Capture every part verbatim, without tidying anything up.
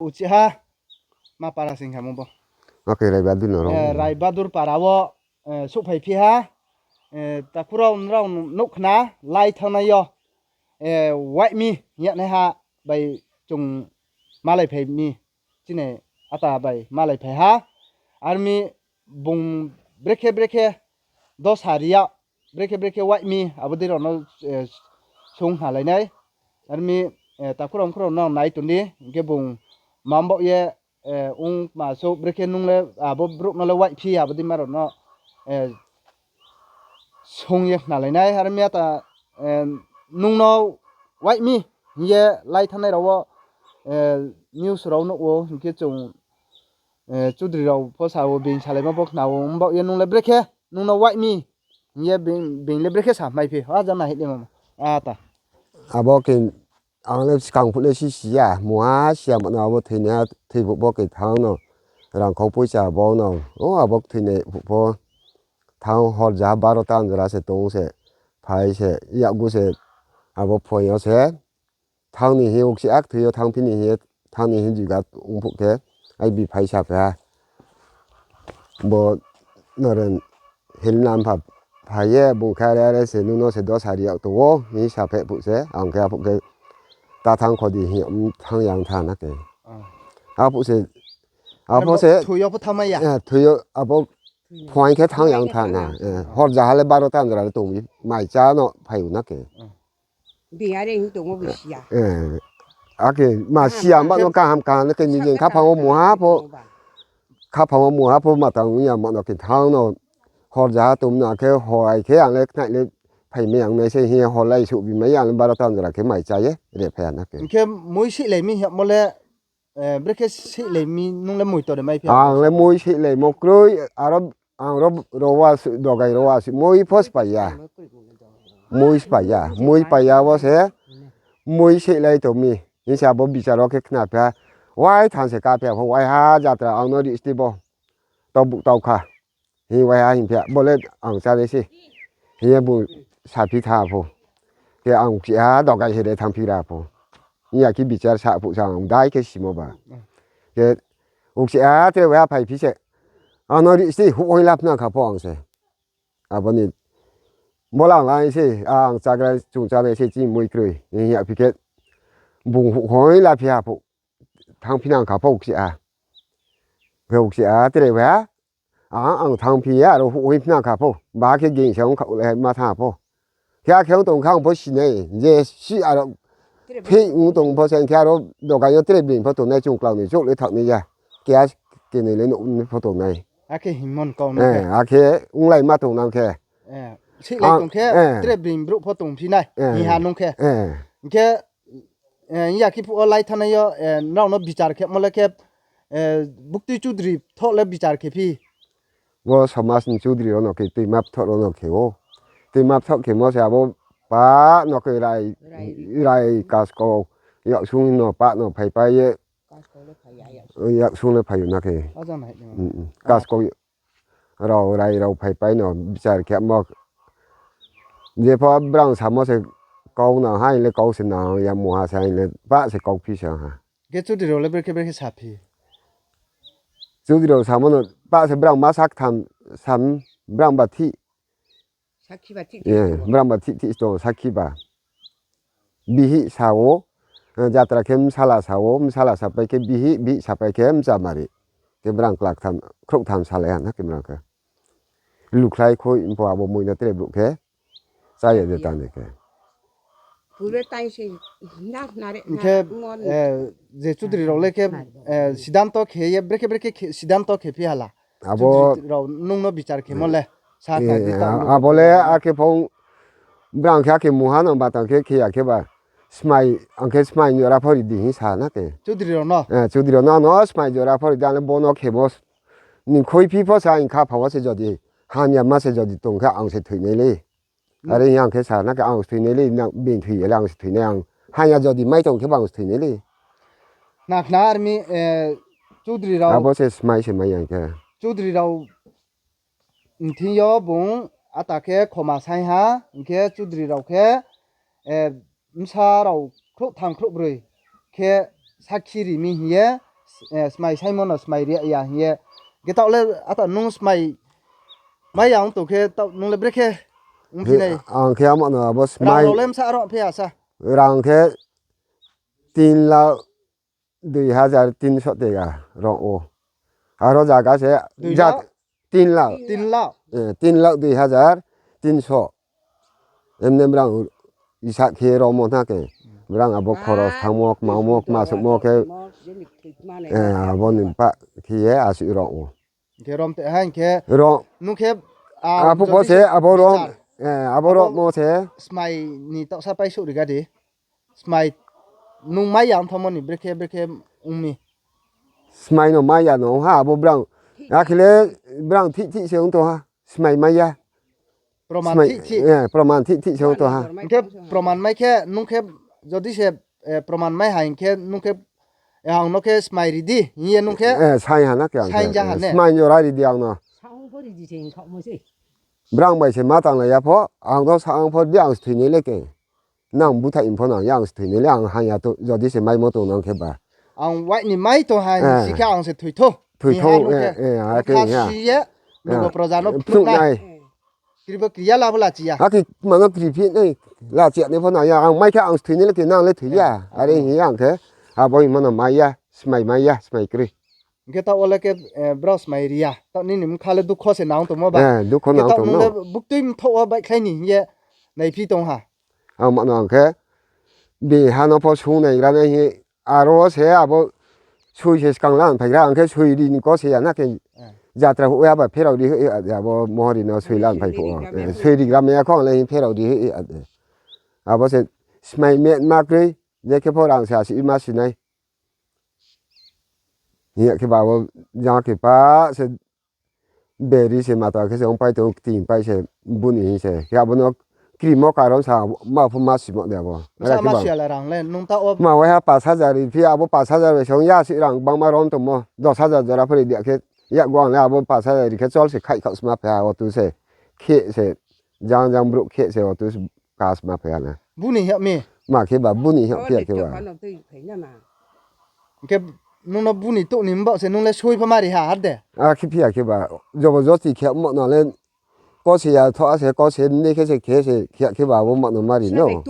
Uchih ha, ma para sing khamo bo. Oke, Raibadur no rao. Eh, Raibadur para wo, eh, souhphai phi ha. Eh, takhu rao nrao nuh khna, lai thanngnai yo. Eh, waih mi, hing ya nai ha, bai chung malai phai mi. Chini ata bai malai phai ha. Armi bung brekhe brekhe dosa ri ya, brekhe brekhe waih mi, abo dei rao no, eh, sung khnalai nai. Armi, eh, takhu rao mkhu rao no nai tong di, hing khe bung ma baoh ye, eh, ong ma souh brekhe nung le, abo brouh no le waih phi, abo dei ma rao no, eh, sung ye khnalai nai. Armi ata, eh, nung no waih mi, hing ye lai thanngnai rao wo, eh, news rao nuh wo, hing khe chung, eh, chudri rao pho sa wo, being salaimo pho khna wo, mbaoh ye nung le brekhe, nung no waih mi, hing ye being, being le brekhe sa mai phi, a jana hih le mama. Ata. Abo khe ang le skang phuh le si si ya, mungha si ya mano abo thoinai, thoi phuh pho khe thanng no, rangkhau poicha bo no, o abo thoinai phuh pho thanng hor jaha baro ta jora se tong se, phai se, yakgu se, abo phoi yo se, thanng ni hing ukse ak thoi yo thanngphi ni hing ye, thanng ni hing juga ong phuh khe, ai bi phai sa phai ha. Bo Noren Hill Nampha phai ye bung khe are are se nung no se dosa ri yag tong ou hing sa phai phuh se, ang khe aphuh khe ta thanng kho di hing ye, um, thanng yang tha na khe. Aphuh se, aphuh se, thoi yo pho thanngmai ya. Eh, thoi yo abo phuaing khe thanng yang tha na. Eh, hor jaha le baro ta jora le tong mi, mai chá no phai ou na khe. Being are hing tong ou bo si ya. Eh, akhe ma si ya, ma no kaham kaham na khe nijeng khaphang wo mungha pho, khaphang wo mungha pho ma tang ya ma no khe thanng no hor jaha tong na khe hor ai khe ang le khnai le phaimai ang nai se hing ye hor lai souh bi mai ang le baro ta jora khe mai chá ye re phai ya na khe. Hing khe mui seihlai mi hingmo le, eh, brekhe seihlai mi nung le mui tore mai phi ya? Ang le mui seihlaimo kroi, aro ang ro, ro wa su, dogai ro wa su, mui pho spai ya. Mui spai ya, mui pai ya wo se, mui seihlai tong mi. Hing se abo bichar wo khe khna phi ha, wai thanng se ka phi ha pho, waiha jatra ang no rihsti bo. Tau buktau kha. Hing waiha hing phi ha, bo le ang chánai se. Hing ye bung saphi tha pho. Khe ang uchih ha dogai se re thanngphi ra pho. Hing ya khe bichar sa phuh sa ang dai khe simo ba. Khe uchih ha tre waiha phaiphi se. Ang no rihsti huh hoing la phna kha pho ang se. Abo ni bo lang lai se, ang chagra chung chánai se chini mui kroi. Hing ya phi khe bung huh hoing la phi ha pho. Thanngphi nang kha pho uchih ha. Khe uchih ha tre waiha. Ang, ang thanngphi ye aro huh hoing phi nang kha pho. Ba khe ging se ong kha le ma thanng pho. Khe akhe ong tong kha ang pho sinai. Je si aro phi ong tong pho se khe aro dogai yo tre being pho tongnai chung klau ni chouh le thanng nai ya. Khe a kenoi le nouh ni pho tongnai. Akhe hingmo kau no khe. Akhe onglai ma tong nang khe. Seihlai tong khe tre being brouh pho tongphi nai. Hing ha nung khe. Hing khe, eh, ya khe phuh wo lai thanngnai yo, eh, nrao no bichar khemo le khe, eh, buktui chudri thoh le bichar khe phi. Bo somaj ni chudri rao no khe tuima pthoh rao no khe ou. Tuima pthoh khemo se abo pa no khe rai, rai kaskau, yaksung no pa no phaipai ye. Yaksung le phai ou na khe. Kaskau rao rai rao phaipai no bichar khemo. Jepho brang samo se kau nang ha, hing le kau se nang ya mungha se, hing le pa se kauphi se ha. Khe chudri rao le brekhe brekhe saphi? Chudri rao samo no pa se brang ma sak tham sam, brang ba thih. Brang ba thih thih tong sakhi ba. Bihih sa ou, jatra khe bsala sa ou, bsala sapai khe bihih, bihih sapai khe bchamari. Khe brang klak tham, khrouh tham salai ha na khe brang khe. Lukhlai khoi pho abo mui no tre brouh khe. Chá ya de tang ni khe. Hing khe, eh, je chudri rao le khe, eh, sidanto khe ye, brekhe brekhe sidanto khe phi hala. Abo chudri rao nung no bichar khemo le. Abo le akhe pho brang khe akhe mungha no ba tang khe khe ya khe ba. Smai, ang khe smai jora pho ri di hing sa na khe. Chudri rao no? Eh, chudri rao no, no smai jora pho ri di, ang le bo no khemo. Ni khoiphi pho sa hing kha pha wo se jodi, hamya ma se jodi tong khe ang se thoinai le. Are hing ang khe sa na khe ang se thoinai le, being thoi ya le ang se thoinai ang. Hamya jodi mai tong khe ba ang se thoinai le. Khna khna army, eh, chudri rao. Abo se smai se mai yang khe. Chudri rao thing yo bung ata khe khoma sai ha, hing khe chudri rao khe, eh, bsa rao khrouhtham khrouhbroi khe sakhi ri mi hing ye, Smai saimo no smai ri ya hing ye. Khe taoh le ata nung smai mai ya ong tong khe, taoh nung le brekhe ongphi nai? Ang khe amo no abo smai. Rao le bsa aro phi ya sa? Rang khe tin lakh dui hajar tinso tega rong ou. Aro zaga se tin lakh. Tin lakh. Tin lakh dui hajar tinso. Emne brang isa khe romo na khe. Brang abo khoros thangmo, kmamo, kma suhmo khe, abo ni pah khe ye asuh rong ou. Khe rom te ha hing khe, nung khe, aphuh pho se abo rom, abo rommo se. Smai ni taohsa paisouh ri ga di. Smai nung mai ya ong thanngmo ni brekhe brekhe ong mi. Smai no mai ya no ong ha abo brang. Akhe le brang thih thih se ong tong ha. Smai mai ya. Proman thih thih se ong tong ha. Hing khe proman mai khe nung khe, jodi se proman mai ha hing khe nung khe, ang no khe smai ri di hing ye nung khe, saing ha na khe ang khe, smai jora ri di ang no. Brang bai se ma tanglai ya pho, ang no sa ang pho di ang se thoinai le khe. Nang búthaih ni pho nang ya ang se thoinai le ang hang ya, jodi se maimo tong nang khe ba. Ang waih ni mai tong ha hing si khe ang se thoi thou. Thoi thou, si ye, logo proja no phnuh nai. Kri bo kri ya la bo lachi ya. Akhe mano kri phi nai, lachi ya ni pho nang ya, ang mai khe ang se thoinai le khe nang le thoi ya. Are hing ye ang khe, abo hingmo no mai ya, smai mai ya, smai kroi. Hing khe taoh wo le khe, brao smai ri ya. Taoh nini bkha le dukho se nang tongmo ba. Dukho nang tongmo. Buktui mthoh wo baihkhlai ni hing ye naiphi tong ha. Ang mano ang khe, beha no pho sung nai gra nai hing ye, aro wo se abo soi se skang la phai gra, ang khe soi ri ni ko se ya na khe, jatra hoih ya ba pherao ri hoih ya, abo mohori no soi la phai phuh wo. Soi ri gra mai ya kho ang le hing pherao ri hoih ya. Abo se smai me ma kroi, je khe pho rang se asuh ma si nai. Hing ya khe ba abo jang khe pa se beri se mata khe se ongpai tong, kting pai se buni hing se. Khe abo no krimo karon sa ma pho ma simo de abo. Ma waiha pash hajar ri phi, abo pash hajar bai se ong ya si rang gbangma rom tongmo. Dos hajar jora pho ri di ya khe, yakgu ang le abo pash hajar ri khe chol se khaihkhaoh sma phai ha, otu se khe se, jang jang brouh khe se, otu se ka sma phai ha na. Buni hing mi? Ma khe ba buni hing phi ya khe ba. Hing khe nung no buni touh ni mbaoh se nung le soi pho ma ri ha ar de? Akhe phi ya khe ba, jobo josti khe mo no le, ko se ya tho a se, ko se ni khe se khe se khe ya khe ba abo ma no ma ri no.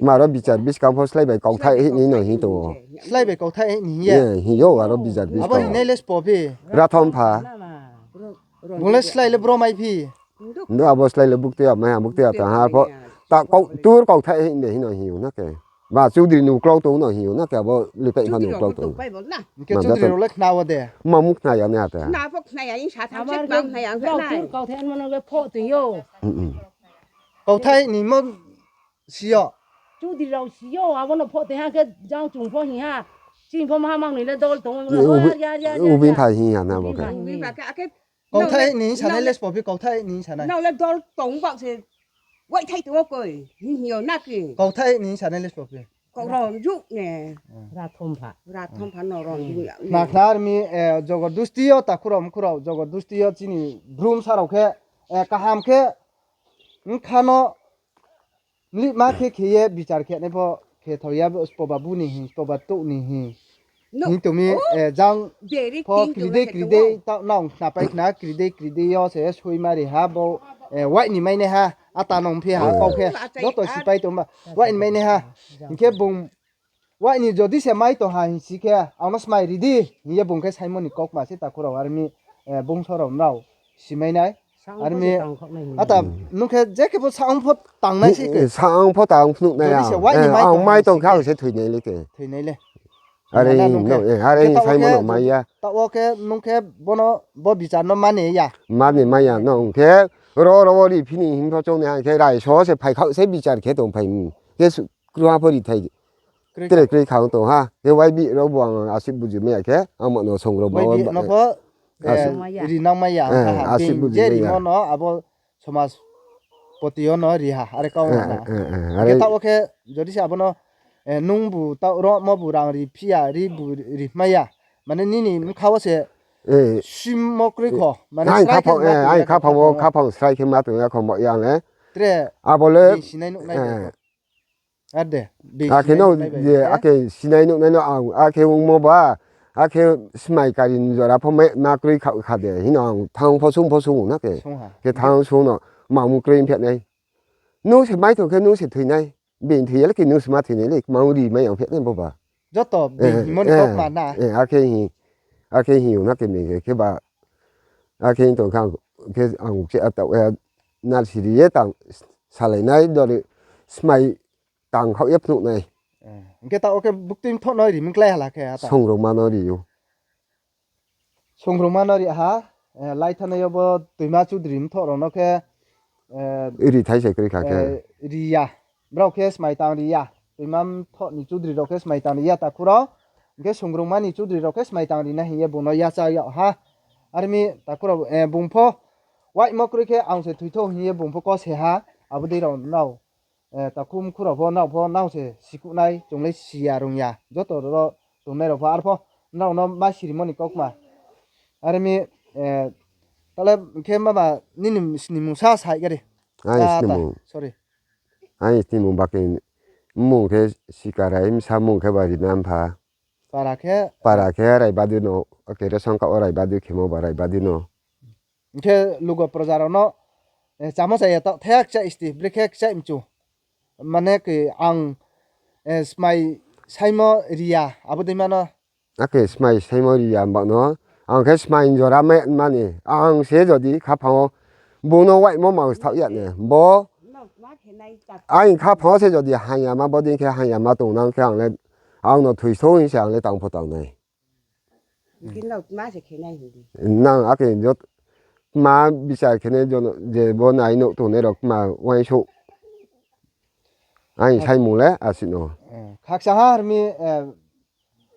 Ma ro bichar buskang pho slái bai kauthai hing ni no hing tong ou. Slái bai kauthai hing ni hing ye? Hing yo aro bichar buskang. Abo hing nai le sbo phi? Rathom pha. Bung le slái le bro mai phi? Ndo abo slái le buktui ya mai ha, buktui ya tang ha pho. Ta tur kauthai hing de hing no hing ou na khe. Ba chudri ni uklau tong no hing ou na khe, abo lipaih pha ni uklau tong. Hing khe chudri rao le khna wo de? Ma mung khna ya nai ha ta. Kauthai ni mo si yo. Chudri rao si yo, abo no phoh tei ha khe jang chung pho hing ha. Chini pho maha mang ni le dol tong ou. Ubing phai hing ya na bo khe. Kauthai ni hing sa nai le sbo phi, kauthai ni hing sa nai. Nrao le dol tong ba se, waithai tong ou koi, hing hing yo na khe. Kauthai ni hing sa nai le sbo phi. Kau rom ju ne. Rathom pha. Rathom pha no rom ju ya. Khna khna ar mi, jogodusti yo takhu rao mkhu rao, jogodusti yo chini bru bsa rao khe, kaham khe, bkha no mlihma khe khe ye bichar khe nai pho khe thao ya, sbo ba bu ni hing, sbo ba touh ni hing. Hing tong mi, jang pho kri dei kri dei, taoh nang khnapai khna kri dei kri dei yo se soi ma ri ha bo, waih ni mai nai ha, ata nung phi ha kau khe, joto sipai tong ba, waih ni mai nai ha. Hing khe bung, waih ni jodi se mai tong ha hing si khe, ang no smai ri di, hing ye bung khe saimo ni kaukma se takhu rao ar mi, bungso rao nrao simai nai. Ar mi, ata, nung khe je khe pho saong pho tang nai se khe. Saong pho tang phnuh nai. Ang mai tong khe ang se thoi nai le khe. Thoi nai le. Are hing no, are hing saimo no mai ya. Taoh wo khe nung khe bono, bo bichar no mani ya. Mani mai ya no, hing khe ro ro wo ri phi ni hing pho choung nai ha, hing khe raiso se phai khaoh se bichar khe tong phai mi. Khe kruha pho rithai tre kroi kha ong tong ha. Khe waibi rao bu ang asuh buji mai ya khe, ang ma no song rao ba no pho rinang mai ya, je rimo no abo somaj poti yo no ri ha, are kau na. Hing khe taoh wo khe, jodi se abo no, nung bu taoh romo bu rang ri phi ya, ri bu ri mai ya. Mane nini bkha wo se, simo kroi kho. Mane khaphang wo, khaphang srai khe ma tong ya kho mo ya le. Tre abo le, sinai nuh nai de. Akhe no, je akhe sinai nuh nai no ang, akhe ongmo ba, Akhe smai kari ni jora pho ma, ma kroi kha, kha de hino ang thanng pho sung pho sung na khe. Sung ha. Khe thanng sung no, mangmung kroi phi nai. Nung se mai tong khe nung se thoi nai. Being thoi ya le khe nung se ma thoi nai le, kma ong ri mai ang phi nai bo ba. Joto being hingmo ni kaukma na. Akhe hing, akhe hing yo na khe being khe, khe ba, akhe hing tong khe ang, khe ang khe a taoh, nalsi ri ye tang, salai nai, dori smai tang khaoh ye phnuh nai. Hing khe taoh wo khe buktui mthoh no ri mklái hala khe ata. Songrongma no ri ou. Songrongma no ri ha, lai thanai yo bo Toima Chudri mthoh rao no khe, ri thai se kroi kha khe. Ri ya. Brao khe smai tang ri ya. Toima mthoh ni Chudri rao khe smai tang ri ya takhu rao. Hing khe Songrongma ni Chudri rao khe smai tang ri nai hing ye bung no yacha yag ha. Are mi takhu rao, bung pho waimo kroi khe ang se thoi thou hing ye bung pho kau se ha. Abo dei rao nrao, takhu mkhu rao pho nrao pho nrao se sikuh nai, chung le si ya rung ya. Joto ro tongnai rao pho arpho nrao no ma sirimo ni kaukma. Are mi, tale khe mama nini snimung sa sai gari. Sorry. Aini snimung ba khe mmung khe Sikarai, bsa mmung khe ba Rina Mpha. Para khe? Para khe Raibadi no, ake ration card wo Raibadi khemo ba Raibadi no. Hing khe lugo proja rao no, chámo chaya taoh thek chai sti, brekhe chai mchu. Mane khe ang, smai saimo ri ya, abo dei ma no. Akhe smai saimo ri ya mba no, ang khe smai jora mai mani, ang se jodi khaphang wo, bung no waimo mang sthaoh ya ne, bo, aini khaphang wo se jodi hang ya ma, bo dei khe hang ya ma tongnang khe ang le, ang no thoi sou hing se ang le tang pho tang nai. Nang akhe jot, ma bichar khe nai je bo nai nouh tongnai rao kma uaingsouh. Aini saimung le asuh no. Khakcha ha rmi,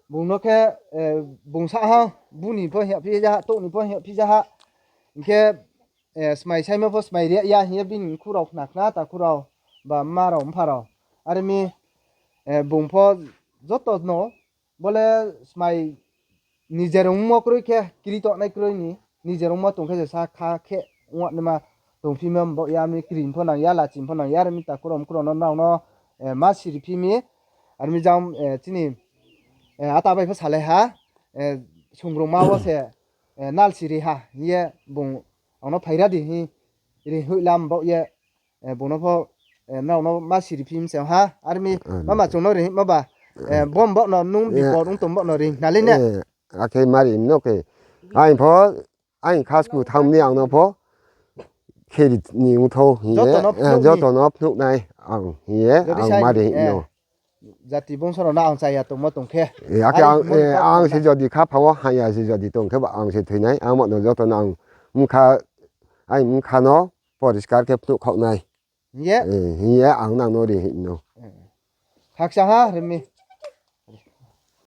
bung no khe, bung sa ha, bu ni pho hing ya phi ja ha, touh ni pho hing ya phi ja ha. Hing khe, smai saimo pho smai ri ya hing ye bini mkhu rao khna khna takhu rao, ba mma rao, mpha rao. Are mi, bung pho joto no, bo le smai nije rungmo kroi khe, kri tongnai kroi ni, nije rungmo tong khe se sa kha khe ongnaima tongphi ma bo ya mi kri pho nang ya, lachi pho nang ya, are mi takhu rao mkhu rao no nrao no, ma siri phi mi, are mi jang, chini, ata bai pho salai ha, Songrongma wo se, nalsi ri ha hing ye bung ang no phaira di hing, ri hoih lam bo ye, bung no pho, nrao no ma siri phi mi se ha, are mi, mama chung no ri ma ba, bo bo no nung bipod ong tong bo no ri na le ne. Akhe mari no khe, aini pho, aini khasku tham ni ang no pho, kheri ni ongthou hing ye, joto no phnuh nai ang hing ye, ang mari no. Jati bungso rao no ang chaya tongmo tong khe. Akhe ang se jodi khaphang wo hang ya se jodi tong khe ba ang se thoi nai, ang bo no joto no ang bkha, aini bkha no poriskar khe phnuh khaoh nai. Hing ye ang nang no ri hing no. Khakcha ha rmi.